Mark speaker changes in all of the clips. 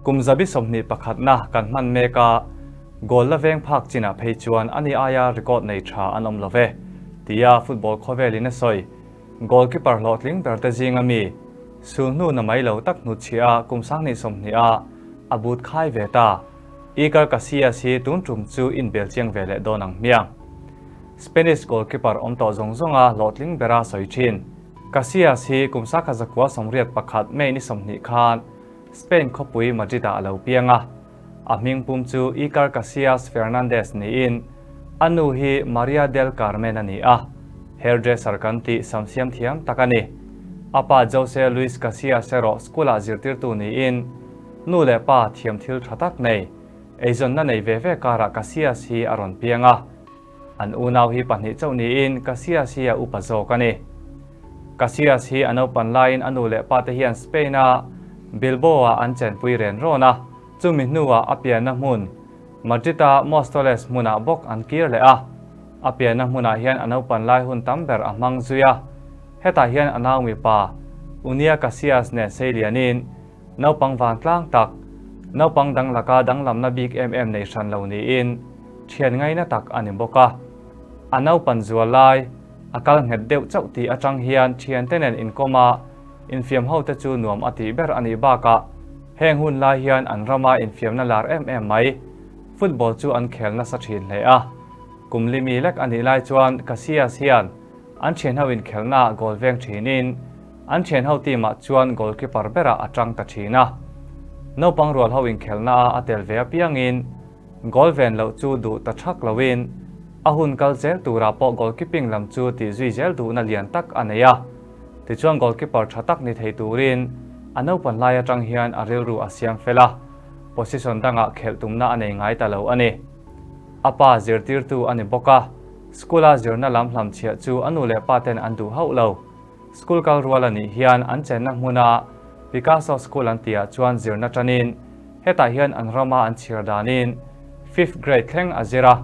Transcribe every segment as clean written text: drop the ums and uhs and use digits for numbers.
Speaker 1: Kum 21na kan hman mek a, goal la veng phak chinah phei chuan ani aia record nei tha an awm lo ve, tia football khawvelin a sawi. Goalkeeper hlawhtling berte zinga mi, sulhnu na mai lo tak hnutchhiah a kum 2020 a a but khai ve ta. Iker Casillas hi tun tum chu inbel chiang ve leh dawn ang hmiang. Spanish goalkeeper awm tawh zawng zawnga hlawhtling bera sawi thin. Casillas hi kum 1981 May ni 20 khan Spain khawpui Madrid-ah a lo piang a. A hming pum chu Iker Casillas Fernandez niin a nu hi Maria del Carmen a ni a, hairdresser kan tih samsiam thiam tak a ni. A pa Jose Luis Casillas erawh school-ah zirtirtu niin nu leh pa thiam thil tha tak nei, eizawnna nei ve ve karah Casillas hi a rawn piang a. An unau hi pahnih chauh niin Casillas hi a upa zawk a ni. Casillas hi a naupan laiin a nu leh pate hian Spain-a Bilbao-ah an chenpui ren rawn a, chumi hnuah a pianna hmun Madrid-a Mostoles hmunah bawk an kir leh a. A pianna hmunah hian a naupan lai hun tam ber a hmang zui a. Hetah hian a nau mipa Unia Casillas nen sei lianin naupang vantlang tak, naupang dang laka danglamna bik em em nei hran lo niin thian ngaina tak a ni bawk a. A naupan zual lai, a kal nghet deuh chauh tih atang hian thiante nen inkawm a, infiam ho te chu nuam a tih ber a nih bakah heng hun lai hian an rama infiamna lar em em mai, football chu an khel nasa thin hle a. Kum limi lek a nih lai chuan Casillas hian an thian ho inkhelnaah goal veng thinin an thian ho team ah chuan goalkeeper berah a tang ta thin a. Naupang rual ho inkhelnaah a tel ve apiangin goal ven loh chu duh ta thak loin a hun kal zel turah pawh goalkeeping lam chu tih zui zel duhna lian tak a nei a. Tichuan goalkeeper tha tak ni thei turin a naupan lai atang hian a rilru a siam fel a, position dangah khelh tumna a nei ngai ta lo a ni. A pa zirtirtu a ni bawk a, school-a zirna lam hlamchhiah chu a nu leh pa ten an duh hauh lo. School kal rual a nih hian an chenna hmuna Picasso School an tihah chuan zirna tanin hetah hian an rama an chhiar danin fifth grade thleng a zir a,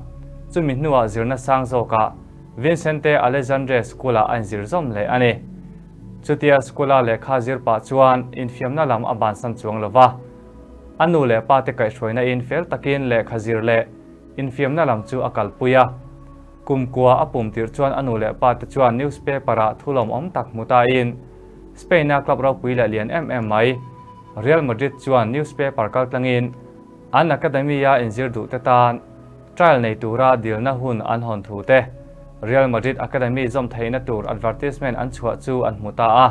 Speaker 1: chumi hnuah zirna sang zawkah Vincente Alejandre School-ah a inzir zawm leh a ni. Chutia school-a lehkha zir pah chuan infiamna lam a bansan chuang lo va, a nu leh pa te kaihhruaina in fel takin lehkha zir leh infiamna lam chu a kalpui a. Kum kua a pum tirh chuan a nu leh pa te chuan newspaper-ah thu lawmawm tak hmu tain Spain-a club ropui leh lian em em mai Real Madrid chuan newspaper kaltlangin an academy-a inzir duh te tan trial nei tura dilna hun an hawn thu te Real Madrid academy zawm theihna tur advertisement an chhuah chu an hmu ta a.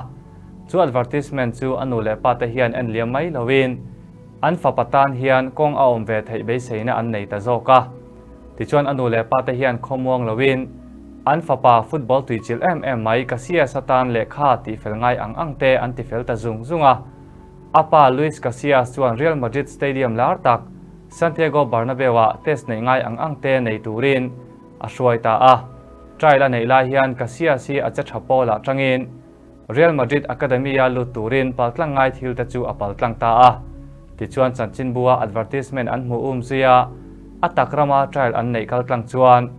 Speaker 1: Chu advertisement chu a nu leh pa te hian en liam mai loin an fapa tan hian kawng a awm ve theih beiseina an nei ta zawk a. Tichuan a nu leh pa te hian khawmuang loin an fapa football tuichilh em em mai Casillas atan lehkha tihfel ngai ang ang te an tifel ta zung zung a. A pa Luis Casillas chuan Real Madrid stadium lar tak Santiago Bernabeu-ah test neih ngai ang ang te nei turin a hruai ta a. Trial a neih lai hian Casillas hi a che tha pawlah tangin Real Madrid Academy-a lut turin paltlang ngai thil te chu a paltlang ta a. Tichuan chanchinbua advertisement an hmuh um zui a, a tak rama trial an neih kaltlang chuan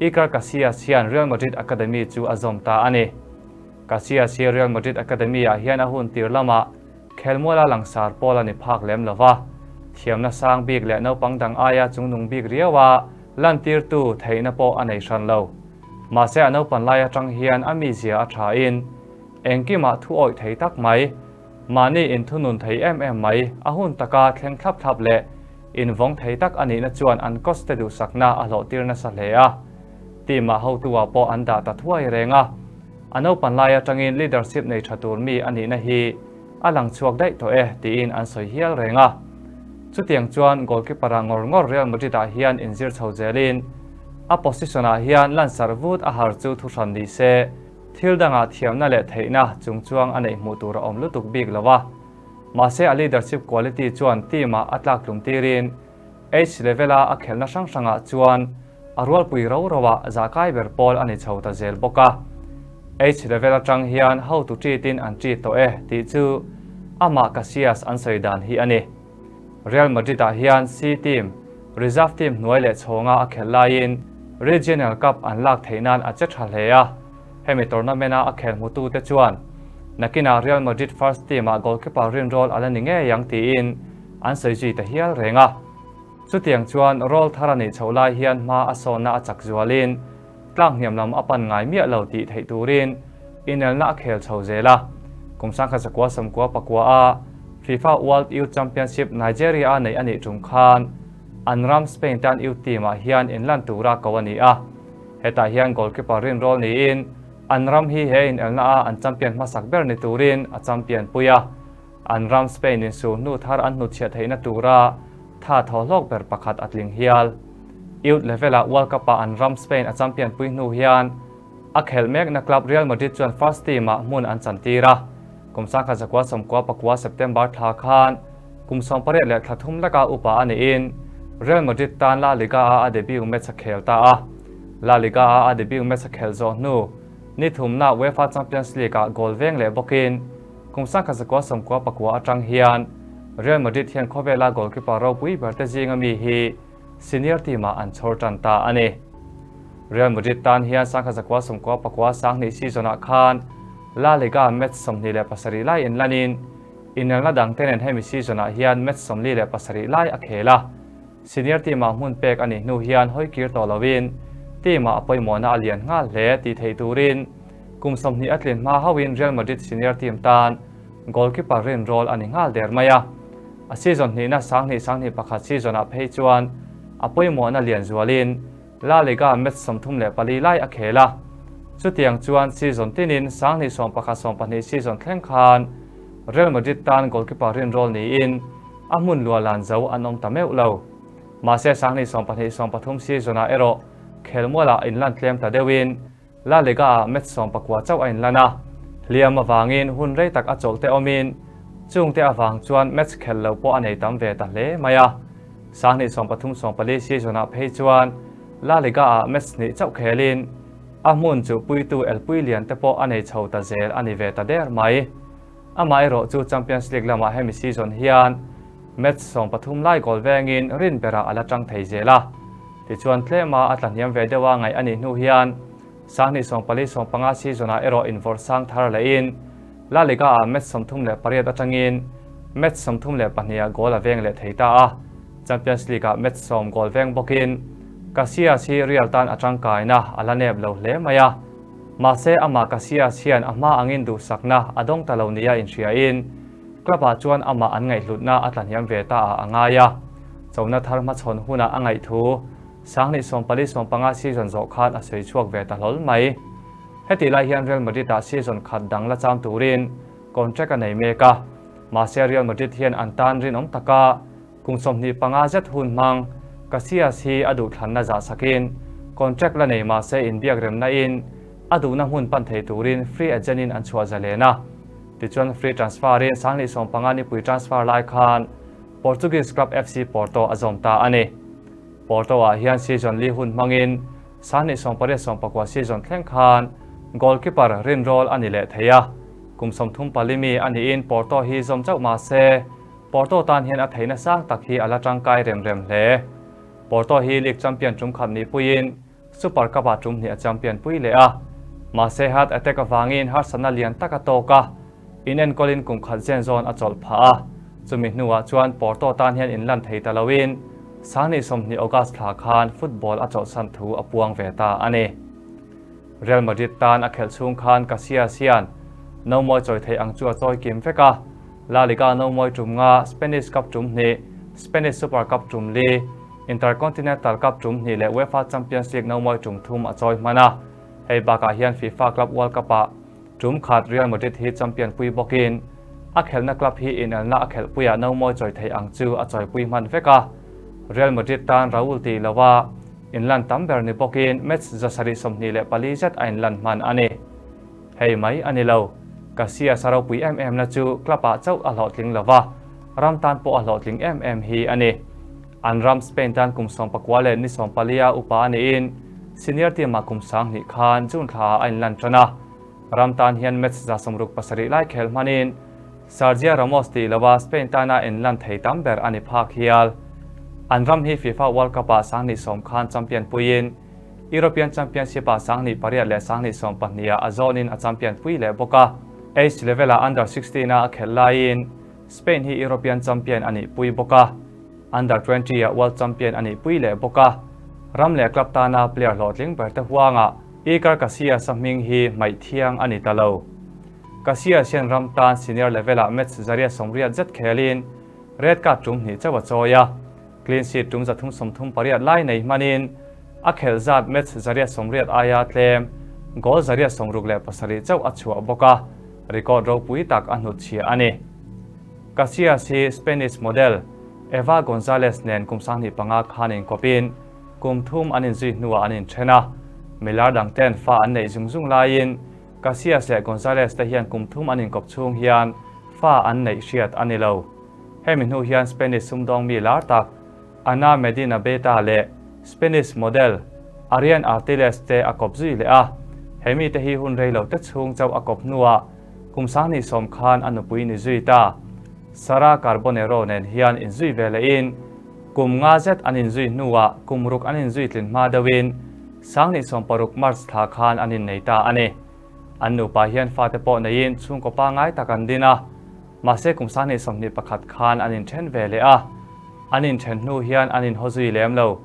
Speaker 1: Iker Casillas hian Real Madrid Academy chu a zawm ta a ni. Casillas hi Real Madrid Academy-ah hian a hun tir lamah khelmuala langsar pawl a ni phak lem lo va, thiamna sang bik leh naupang dang aia chungnung bik riaua lantirtu theihna pawh a nei hran lo. Mahse a naupan lai atang hian a mizia a thain engkimah thu awih thei tak mai, mahni inthunun thei em em mai, a hun taka thleng thlap thlap leh invawng thei tak a nihna chuan an coach te duhsakna a hlawhtir nasa hle a. Team-ah hotu-ah pawh an dah ta thuai reng a. A naupan lai atangin leadership nei tha tur mi a nihna hi a lang chhuak daih tawh e tiin an sawi hial reng a. Chutiang chuan goalkeeper-ah ngawr ngawr Real Madrid-ah hian inzir chho zelin a position-ah hian lansarh vut a har chu thuhran ni se, thil dangah thiamna leh theihna chungchuang a neih hmuh tur a awm lutuk bik lo a. Mahse a leadership quality chuan team-ah a tlaktlum tirin H level-a a khelhna hrang hrangah chuan a rualpui ro roah zahkai ber pawl a ni chho ta zel bawk a. H level atang hian hotu treat-in an treat tawh e tih chu amah Casillas an sawi dan hi a ni. Real Madrid-ah hian C team, reserve team hnuai leh chhawnga a khelh laiin Regional Cup an lak theih nan a che tha hle a. Hemi tournament-a a khel hmutute chuan nakinah Real Madrid first team-ah goalkeeper rinrawl a la ni ngei ang tiin. an sawi zui ta hial reng a. Chutiang chuan rawl thar a neih chhoh lai hian hma a sawnna a chak zualin tlak hniam lam a pan ngai miah lo tih theih turin inelna a khel chho zel a. Kum 1999 a FIFA World Youth Championship Nigeria-a neih a nih tum khan an ram Spain tan youth team-ah hian inlan tura ko a ni a. Hetah hian goalkeeper rinrawl niin an ram hi he inelna-a an champion hmasak ber ni turin a champion pui a. An ram Spain in sur hnu thar an hnutchhiah theihna tura tha thaw hlawk ber pakhat a tling hial. Youth level-ah World Cup-ah an ram Spain a champion pui hnu hian a khelh mekna club Real Madrid chuan first team-ah hmun an chantir a. Kum 1999 September thla khan kum 18 leh thla thum leka upa a niin Real Madrid tan La Liga-a a debut match a khel ta a. La Liga-a a debut match a khelh zawh hnu ni thumna UEFA Champions League-ah goal veng leh bawkin Kum 1999 atang hian Real Madrid hian khawvela goalkeeper ropui berte zinga mi hi senior team-ah an chhawr tan ta a ni. Real Madrid tan hian 1999 sanghnih season-ah khan La Liga match 27 lai inlanin inelna dangte nen hemi season-ah hian match 47 lai a khel a. Senior team-ah hmun pek a nih hnu hian hawi kir tawh lovin team-ah a pawimawhna a lian nghal hle tih theih turin kum 20 a tlin hma hauhin Real Madrid senior team tan goalkeeper rinrawl a ni nghal der mai a. A season hnihna 20 21 season-ah phei chuan a pawimawhna lian zualin La Liga match 34 lai a khel a. Chutiang chuan season tinin 2011 12 season thleng khan Real Madrid tan goalkeeper rinrawl niin a hmun luah lan zo an awm ta meuh lo. Mahse 2012 13 season-ah erawh khelmualah inlan tlem ta deuhin La Liga-ah match 19 chauh a inlan a. Hliam avangin hun rei tak a chawlh te awmin chungte avang chuan match khel lo pawh a nei tam ve ta hle mai a. 2013 14 season-ah phei chuan La Liga-ah match hnih chauh khelin a hmun chu puitu elpui lian te pawh a nei chho ta zel a ni ve ta der mai. Amaherawh chu Champions League lamah hemi season hian match 13 lai goal vengin rin berah a la tang thei zel a. Tichuan tlema a tlahniam ve deuha ngaih a nih hnu hian 2014 15 season-ah erawh invawrh sang thar lehin La Liga-ah match 38 atangin match 32-ah goal a veng leh thei ta a. Champions League-ah match 10 goal veng bawkin Casillas hi Real tan a tangkaina a la nep lo hle mai a. Mahse amah Casillas hian a hma angin duhsakna a dawng ta lo nia inhriain club-ah chuan amah an ngaihhlutna a tlahniam ve ta ah a ngai a. Chona thar hmachhawn hunah a ngaihthu 2014 15 season zawh khan a sawi chhuak ve ta hlawl mai. Hetih lai hian Real Madrid-ah season khat dang la cham turin contract a nei mek a. Mahse Real Madrid hian an tan rinawm taka kum 25 zet hun hmang Casillas hi a duhthlanna zah sakin contract la nei mahse inbiak remna in a duhna hmun pan thei turin free agent in an chhuah zalen a. Tichuan free transfer in 2015 nipui transfer lai khan Portuguese club FC Porto a zawm ta a ni. Porto-ah hian season li hun hmangin 2018 19 season thleng khan goalkeeper rinrawl a ni leh thei a. Kum 34 mi a niin Porto hi zawm chauh mahse Porto tan hian a theihna sang tak hi a la tangkai rem rem hle. Porto hi league champion tum khat nih puiin Super Cup-ah tum hnih a champion pui leh a. Mahse heart attack avangin harsatna lian tak a tawk a, inenkawlin kum khat zen zawn a chawlh phah a. Chumi hnuah chuan Porto tan hian inlan thei ta loin 2020 August thla khan football a chawlhsan thu a puang ve ta a ni. Real Madrid tan a khelh chhung khan Casillas hian nomawi chawi theih ang chu a chawi kim vek a. La Liga nomawi tum nga, Spanish Cup tum hnih, Spanish Super Cup tum li, Intercontinental Cup tum hnih leh UEFA Champions League nomawi tum thum a chawi hman a. Hei bakah hian FIFA Club World Cup-ah tum khat Real Madrid hi champion pui bawkin a khelhna club hi inelna a khelhpuiah nomawi chawi theih ang chu a chawipui hman vek a. Real Madrid tan Raul tih loha inlan tam ber ni bawkin match 724 zet a inlan hman a ni. Hei mai a ni lo. Casillas a ropui em em na chu club-ah chauh a hlawhtling lova, ram tan pawh a hlawhtling em em hi a ni. An ram Spain tan kum 19 leh ni 14 a upa a niin senior team-ah kum 20 khan June thlaah a inlan tan a. Ram tan hian match 67 lai khel hmanin Sergio Ramos tih lova Spain tana inlan thei tam ber a ni phak hial. An ram hi FIFA World Cup-ah 2010 khan champion puiin European Championship-ah 2008 leh 2012 ah a zawnin a champion pui leh bawk a. Age level-ah under 16 a a khelh laiin Spain hi European champion a nih pui bawk a, Under 20 ah World champion a nih pui leh bawk a. Ram leh club tana player hlawhtling ber te huangah Iker Casillas-a hming hi hmaih thiang a ni ta lo. Casillas hian ram tan senior level-ah match 180 zet khelin red card tum hnih chauh a chawi a, clean sheet tum 338 lai nei hmanin a khelh zat match 180 aia tlem goal 167 chauh a chhuah bawk a, record ropui tak a hnutchhiah a ni. Casillas hi Spanish model Eva Gonzalez nen kum 25 khan inkawpin kum thum an inzui hnuah an inthen a, milar dangten fa an neih zung zung laiin Casillas leh Gonzalez te hian kum thum an inkawp chhung hian fa an neih hriat a ni lo. Hemi hnu hian Spanish sumdawng mi lar tak Ana Medina Beta leh Spanish model Ariane Artiles te a kawp zui leh a, he mite hi hun rei lo te chhung chauh a kawp hnuah kum 20 khan a nupui ni zui ta. Sara Carbonero nen hian inzui ve lehin kum nga zet an inzui hnuah kum ruk an inzui tlin hma deuhin 2016 March thla khan an innei ta a ni. An nupa hian fate pawh neiin chhungkaw pangngai tak an din a, mahse kum 2021 khan an inthen ve leh a. An inthen hnu hian an inhaw zui lem lo.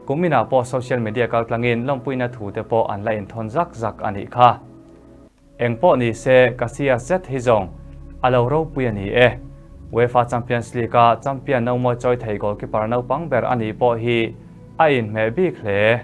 Speaker 1: Kum inah pawh social media kaltlangin lawmpuina thu te pawh an la inthawn zak zak a nih kha. Eng pawh ni se, Casillas zet hi zawng a lo ropui a ni e. UEFA Champions League-a champion nomawi chawi thei goalkeeper naupang ber a nih pawh hi a inhmeh bik hle.